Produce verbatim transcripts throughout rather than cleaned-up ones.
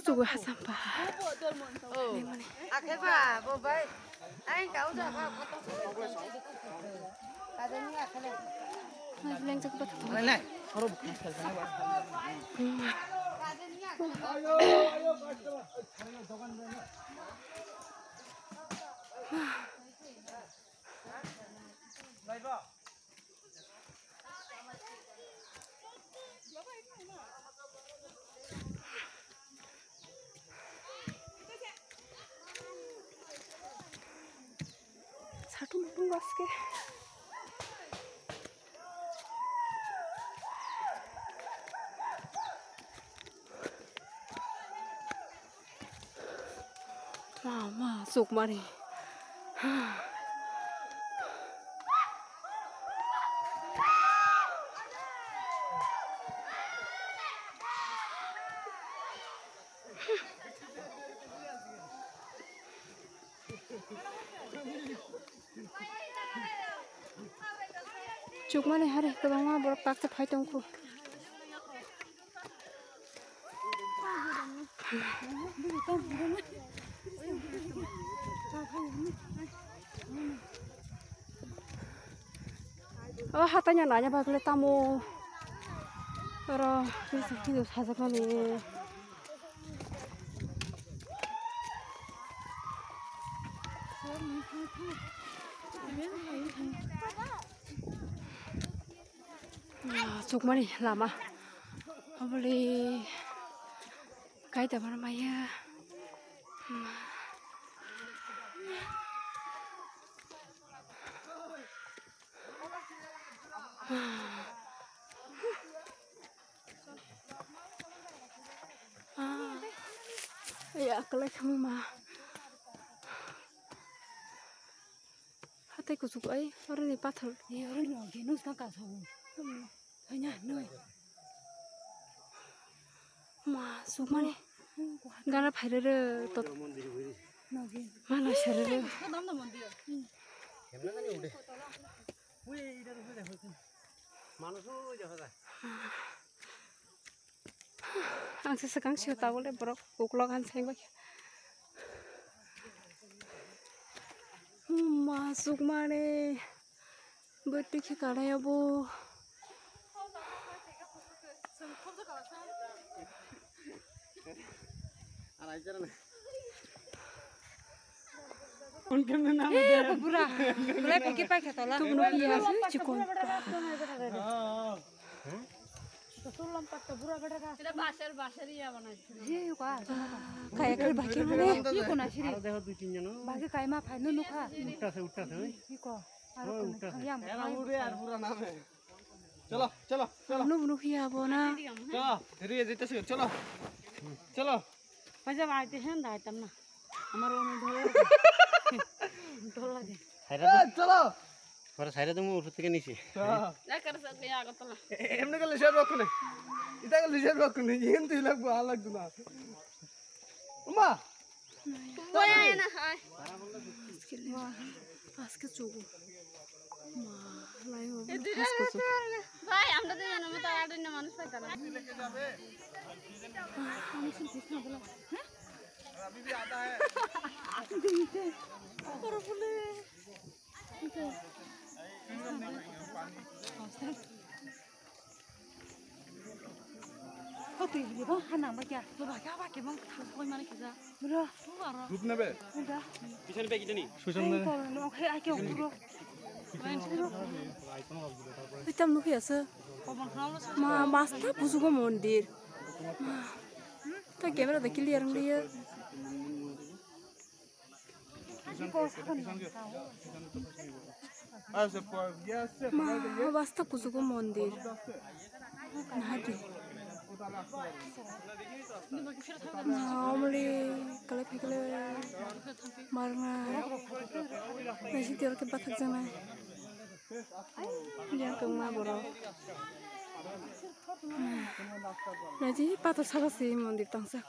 Chugo hasam pa. Akheba, bo bai. Ai, kau ja, kau, kau. Lengjak ba. Satung tung aske. Ma, ma, suk mari. Chukmani hari kwbangma borok taksa phai tongkhu. O hataino naina bagwi tamo. Oro hindu sajakmani. Ah, chukmani lama. Obole kaita bar maya. Ah, ya, akalai khamma. Hatai kuchuk ai, oro ni pathor. Ni oro ni ogi nus ka ka sabu. Hanya noi. Ma, sukmani. Gana phairere tot. Nogi. Ma, la sharere. Ang se swkang sio tabole borok uklok han sai bai. Ma sukmani bwtwi khe kanai obo. Bura, bura pakai pakai tola. Tuh, no, iya, sih, cikon. Kaya kali baki mana? Iko na siri. Baki kaya ma phai nu nukha. Iko. Aro iko na. Yang. Chalo, chalo, chalo. Nub nukhi abo na. Chalo, ri jete se, chalo. Chalo. Paisa bai te hen dai tam na. Amar o me dholo. Dholo de. Haira de. Chalo. Pore haira de mu uthut theke nisi. Chalo. Na kar sa ke ago tala. Emne ke lisher bakune. Ita ke lisher bakune. Yen tu lagbo alag duna. Uma. Aske chugo. Ma, lai ho. Bhai, amra dui jona moto ar dui jona manuj paitana. Kau tui hini bang hanang ba kya? Ba kya ba kya bang thang koi mani kisa. Bro. Rup na be. Bro. Pisan be kitani. Susan be. Kau no khai ai kya bro. Hitam nukhi asa. Ma, masta busugo mondir. Ma. Ta camera da clear ngliya. Ma, basta kuchugo mondir. Nahadi. Ma, omli kale phikle marna. Nasi tiar ke bathak jana. Yang kengma borok. Nasi pathor saka si mondir tangsak.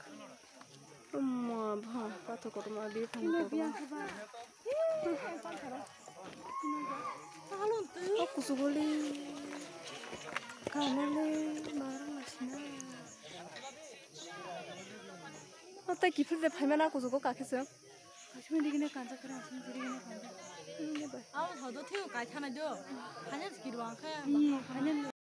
Amma, bha, pathor kotorma, biri phan kotorma. O kuchugoli, kanole, marang masina. Tei kiphil de phaimana kuchugo kakhe se. Kaisa digini kanjak khe, aswk digini kanjak. Abo thodo thiyo kai thana do. Hanya skirwa khe.